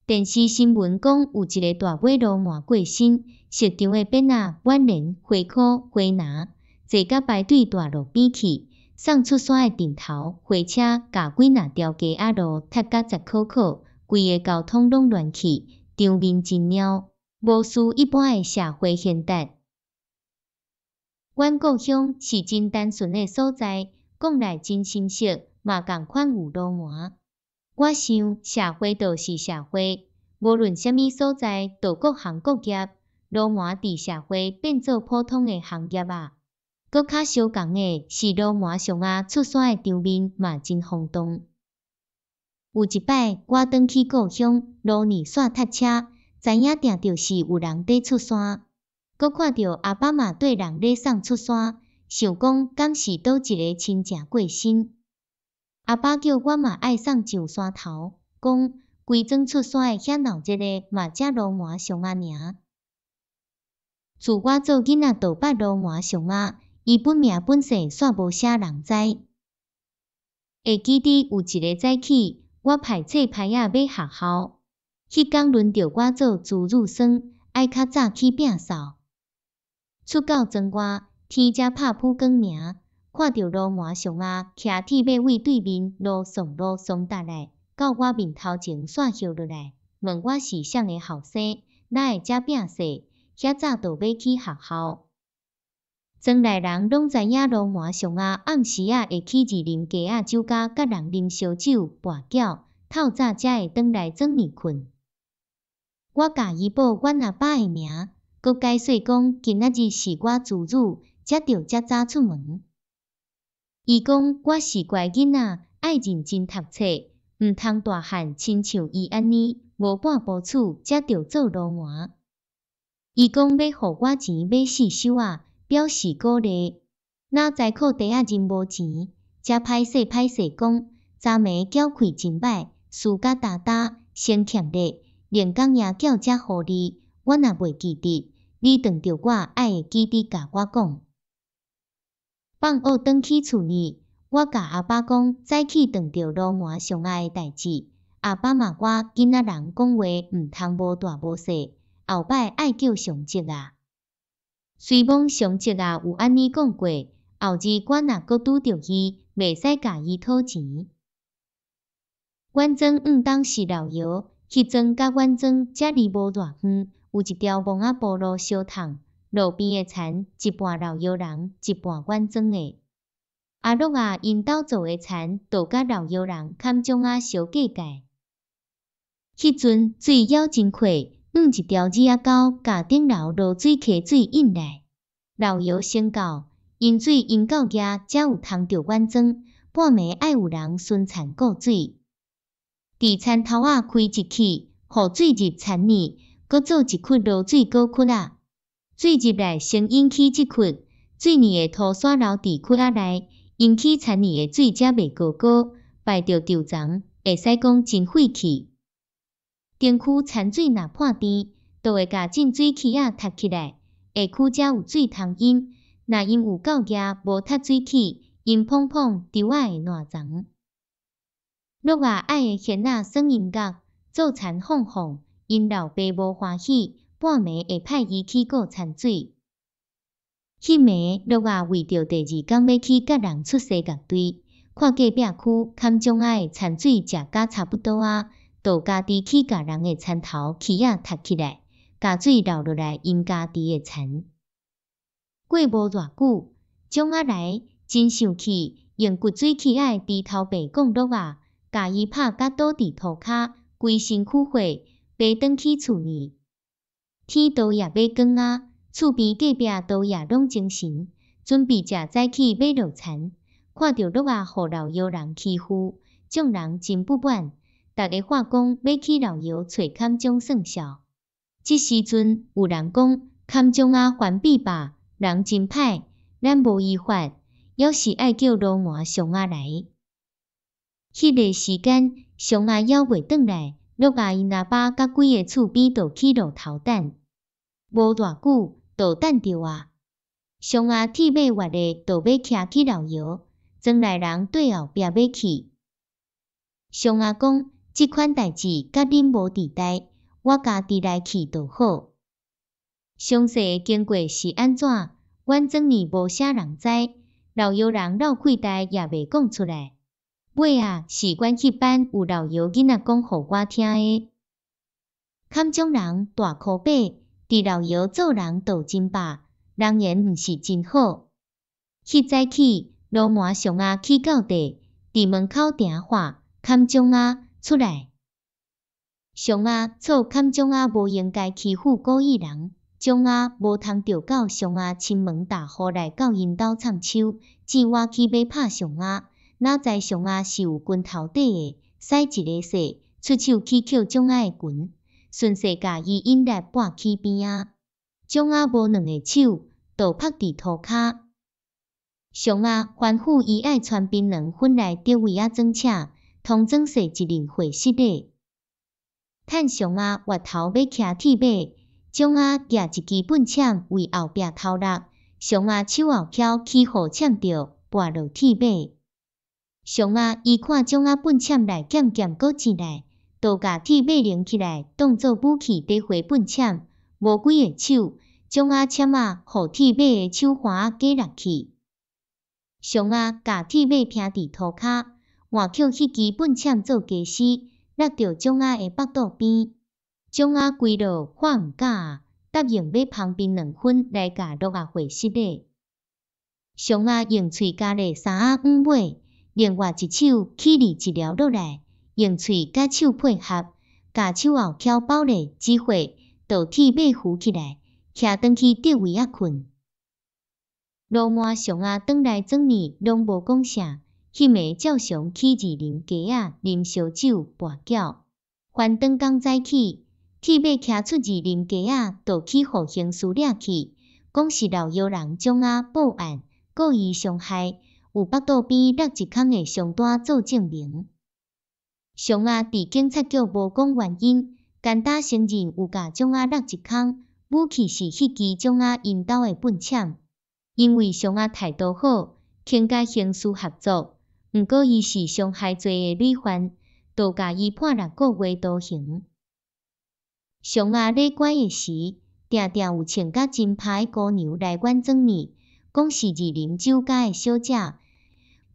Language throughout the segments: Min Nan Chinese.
電視新聞講有一个大尾鱸鰻過身，市場的變仔、挽蓮、花箍、花籃，坐甲排隊大路邊去，送出山的陣頭，貨車共幾若條街仔路塞甲實可可，規个交通攏亂去，場面真貓，無輸一般的社會賢達。阮故鄉是真單純的所在，講來真心實，嘛仝款有鱸鰻。我想社會就是社會，無論啥物所在，都各行各業，鱸鰻佇社會變做普通的行業啊。閣較相仝的是鱸鰻上仔出山的場面嘛真轟動。有一擺我轉去故鄉，路呢煞塞車，知影定著是有人佇出山。閣看著阿爸嘛綴人咧送出山，想講敢是佗一个親情過身。阿爸叫我嘛愛送上山頭，講規莊出山的遐鬧熱的嘛才鱸鰻上仔爾。自我做囡仔就捌鱸鰻上仔，伊本名本姓煞無啥人知。會記得有一个早起，我排冊排仔欲學校，彼工輪著我做值日生，愛較早去摒掃。出到庄外，天才拍晡光爾，看著鱸鰻上仔騎鐵馬對對面路送路送達來，到我面頭前煞歇落來，問我是啥个後生，哪會遮摒細，遐早就欲去學校。庄內人攏知影鱸鰻上仔暗時仔會去二林街仔酒家佮人啉燒酒、跋筊，透早才會轉來庄裡睏。我共伊報阮阿爸的名，閣解說講今仔日是我值日，才著遮早出門。伊講我是乖囡仔，愛認真讀冊，毋通大漢親像伊按呢，無半步厝才著做鱸鰻。伊講欲予我錢買四首仔，表示鼓勵。哪知褲袋仔真無錢，才歹勢歹勢講，昨暝繳氣真歹，輸甲焦焦，先欠咧，連工也繳才予你，我若袂記得，你撞著我愛會記得共我講。放學轉去厝裡，我共阿爸講早起撞著鱸鰻上仔的代誌，阿爸罵我囡仔人講話毋通無大無細，後擺愛叫上叔仔。雖罔上叔仔有按呢講過，後日我若閣拄著伊，袂使共伊討錢。阮庄向東是老窑，彼庄佮阮庄才離無偌遠，有一條墓仔埔路相通。路邊的田，一半老窑人，一半阮庄的。阿樂仔𪜶兜做的田，就佮老窑人坎種仔相隔界。彼陣水猶真闊，放一條鼠仔溝，共頂樓落水溪水引來。老窑先到，淹水淹到遮，才有通著阮庄。半暝愛有人巡田顧水。佇田頭仔開一氣，予水入田裡，閣做一窟落水果窟仔。水入來先引起這窟，水裡的土沙留佇窟仔內，引起田裡的水才袂高高，排著稻叢，會使講真費氣。頂區田水若破甜，就會共進水器仔塞起來，下區才有水通飲。若𪜶有夠額無塞水器，𪜶膨膨稻仔會爛叢。樂仔愛的現仔耍音樂，做田放放，𪜶老爸無歡喜，半暝會派伊去顧田水。彼暝樂仔為著第二工欲去佮人出西樂隊，看隔壁區坎種仔的田水食甲差不多啊，就家己去共人的田頭器仔塞起來，共水流落來𪜶家己的田。過無偌久，種仔來真生氣，用掘水器仔的豬頭伯講樂仔，共伊拍甲倒佇塗跤，規身軀血，爬轉去厝裡。天都也欲光啊，厝邊隔壁都也攏精神，準備食早起欲落田，看著樂仔予老窑人欺負，眾人真不滿，逐个話講欲去老窑揣坎種算數。這時陣有人講坎種仔番比吧，人真歹，咱無依法，猶是愛叫鱸鰻上仔來。彼个時間，上仔猶未轉來，樂仔𪜶阿爸佮幾个厝邊就去路頭等，無偌久就等著啊。上仔鐵馬越的就欲騎去老窑，莊內人綴後壁欲去。上仔講，這款代誌佮恁無佇代，我家己來去就好。詳細的經過是按怎，阮莊呢無啥人知，老爺人落氣代也袂講出來。尾仔是阮彼班有老爺囡仔講予我聽的。坎種人大箍伯，佇老爺做人就真霸，人緣毋是真好。彼早起，鱸鰻上仔去到地，佇門口定喊坎種仔出來。上仔錯坎種仔無應該欺負古意人，種仔無通著到上仔親門踏戶來到𪜶兜藏手，錢我去欲拍上仔，哪知上仔是有拳頭底的，使一个勢，出手去抾種仔的拳，順勢共伊引力跋去邊仔，種仔無兩个手，就拍佇塗跤。上仔吩咐伊愛傳檳榔粉來德位仔莊請，通莊說一輪會失禮。趁上仔越頭欲騎鐵馬，種仔舉一支畚攕為後壁頭落，上仔手後翹去予攕著，跋落鐵馬。上仔伊看種仔畚攕來漸漸閣進來，就共鐵馬拎起來當做武器佇揮畚攕，無幾个手，種仔攕仔予鐵馬的手環仔解落去。上仔共鐵馬拚佇塗跤，換抾彼支畚攕做家私，落著種仔的腹肚邊，種仔規落喊毋敢，答應欲捧檳榔粉來共落仔會失禮。上仔用喙咬咧三仔五尾，另外一手起字一撩落來，用喙佮手配合，共手後翹包咧一會，就鐵馬扶起來，騎轉去德位仔睏。鱸鰻上仔轉來轉去攏無講啥，彼暝照常去二林街仔啉燒酒跋筊。翻轉工早起，鐵馬騎出二林街仔，就去予刑事掠去，講是老妖人將仔報案，故意傷害，有腹肚邊落一空的傷單做證明。上仔佇警察局無講原因，簡單承認有共將仔落一空，武器是彼支將仔𪜶兜的畚攕。因為上仔態度好，肯佮刑事合作，毋過伊是傷害罪的累犯，就共伊判六個月徒刑。上仔咧乖的時，定定有穿甲真歹的姑娘來阮莊呢，講是二林酒家的小姐，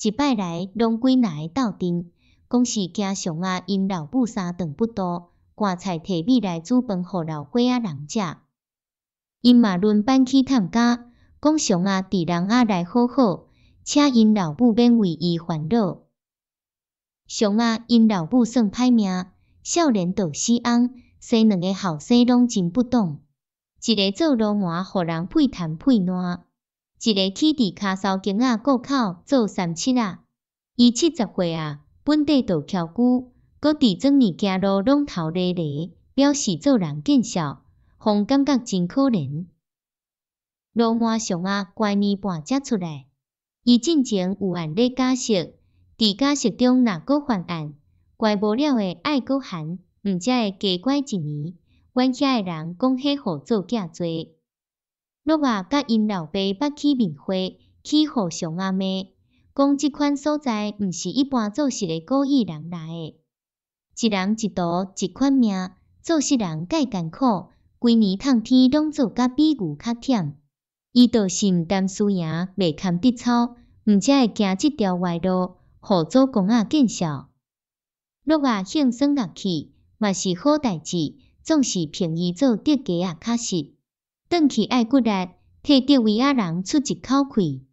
一擺來攏幾若个鬥陣，講是驚上仔𪜶老母三頓不度，寒菜提米來煮飯予老伙仔人食。𪜶嘛輪班去探監。講上仔佇人仔來好好，請𪜶老母免為伊煩惱。上仔𪜶老母算歹命，少年就死翁，生兩个後生攏真不懂。一个做鱸鰻予人屁痰屁爛，一个去佇跤梢間仔顧口做三七仔。伊70歲啊，本底就蹺龜，閣佇莊呢行路攏頭犁犁，表示做人見笑，予人感覺真可憐。鱸鰻上仔乖年半才出來，伊進前有案咧假釋，佇假釋中若閣犯案，乖無了的愛閣還，毋才會加關一年。阮遐的人講彼予做囝濟。落仔佮𪜶老爸捌起面會，去予上仔罵，講這款所在毋是一般做事的古意人來的。一人一途一款命，做事人蓋艱苦，規年透天攏做甲比牛較忝。伊就是毋擔輸贏，袂堪得操，毋才會行這條歪路，予祖公仔見笑。落仔興耍樂器，嘛是好代誌，總是憑伊做竹雞仔較實。轉去愛骨力，替德位仔人出一口氣。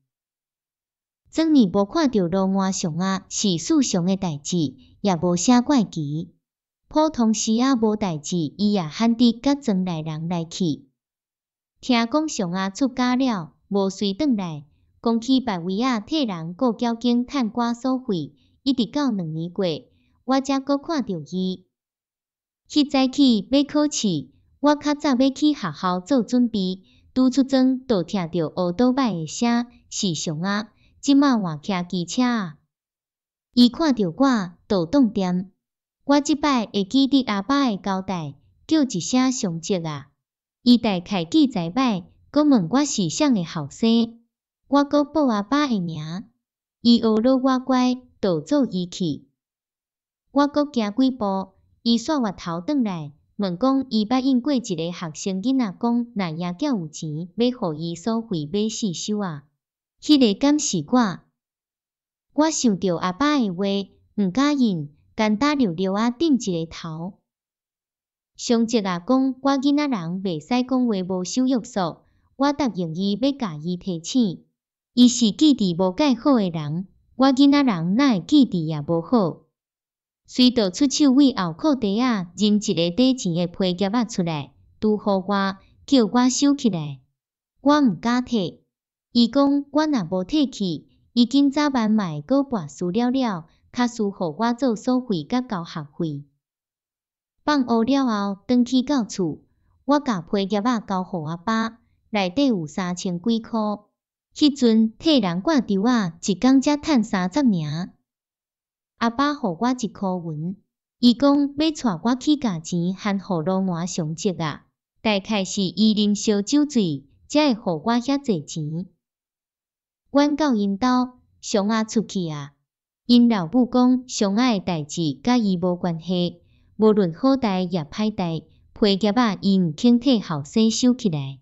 莊呢無看著鱸鰻上仔是世常的代誌，也無啥怪奇。普通時仔無代誌，伊也罕得佮莊內人來去。聽講上仔出家了，無隨轉來，講去別位仔替人顧繳經趁寡所費，一直到2年過，我才閣看著伊。彼早起欲考試，我較早欲去學校做準備，拄出莊就聽著烏桌擺的聲，是上仔，這馬換騎機車啊。伊看著我，就擋恬。我這擺會記得阿爸的交代，叫一聲上叔啊。伊大概記在擺，閣問我是啥的後生，我閣報阿爸的名。伊學了我乖，就做伊去。我我閣行幾步，伊煞越頭轉來，問講伊捌應過一个學生囡仔講，若贏較有錢，欲予伊所費買四手仔。彼个敢是我？我想著阿爸的話，毋敢應，干焦溜溜仔點一个頭。上叔仔講我囡仔人袂使講話無守約束，我答應伊欲共伊提醒。伊是記憶無蓋好的人，我囡仔人哪會記憶也無好？隨著出手對後褲袋仔認一个底錢的皮夾仔出來，拄予我，叫我收起來。我毋敢提。伊講我若無提去，伊緊早晚嘛會閣跋輸了了，較輸予我做所費佮交學費。放學了後，轉去到厝，我共皮夾仔交予阿爸，內底有三千幾箍。彼陣替人掛櫥仔，一工才趁30爾。阿爸予我一箍銀，伊講欲帶我去共錢還予鱸鰻上叔仔，大概是伊啉燒酒醉，才會予我遐濟錢。阮到𪜶兜，雙仔出去矣。𪜶老母講雙仔的代誌佮伊無關係，無論好代抑歹代，皮夾仔伊毋肯替後生收起來。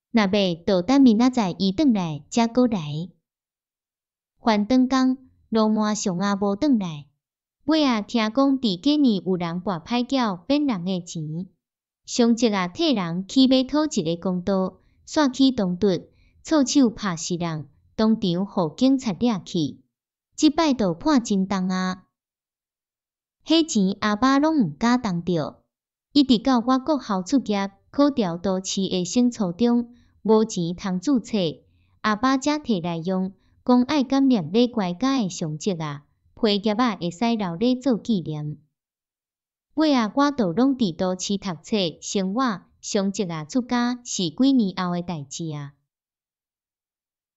若袂，就等明仔載伊轉來才閣來。翻轉工，鱸鰻雙仔無轉來。尾仔聽講佇過年有人跋歹筊騙人的錢，上叔仔替人去欲討一個公道，煞起衝突，錯手拍死人，當場予警察掠去。這擺就判真重啊！彼錢阿爸攏毋敢動著，一直到我國校卒業，考調都市的省初中，無錢通注冊，阿爸才提來用，講愛感念買乖甲的上叔仔，皮夾仔會使留咧做紀念。尾仔我就攏佇都市讀冊、生活，上叔仔出家是幾年後的代誌啊。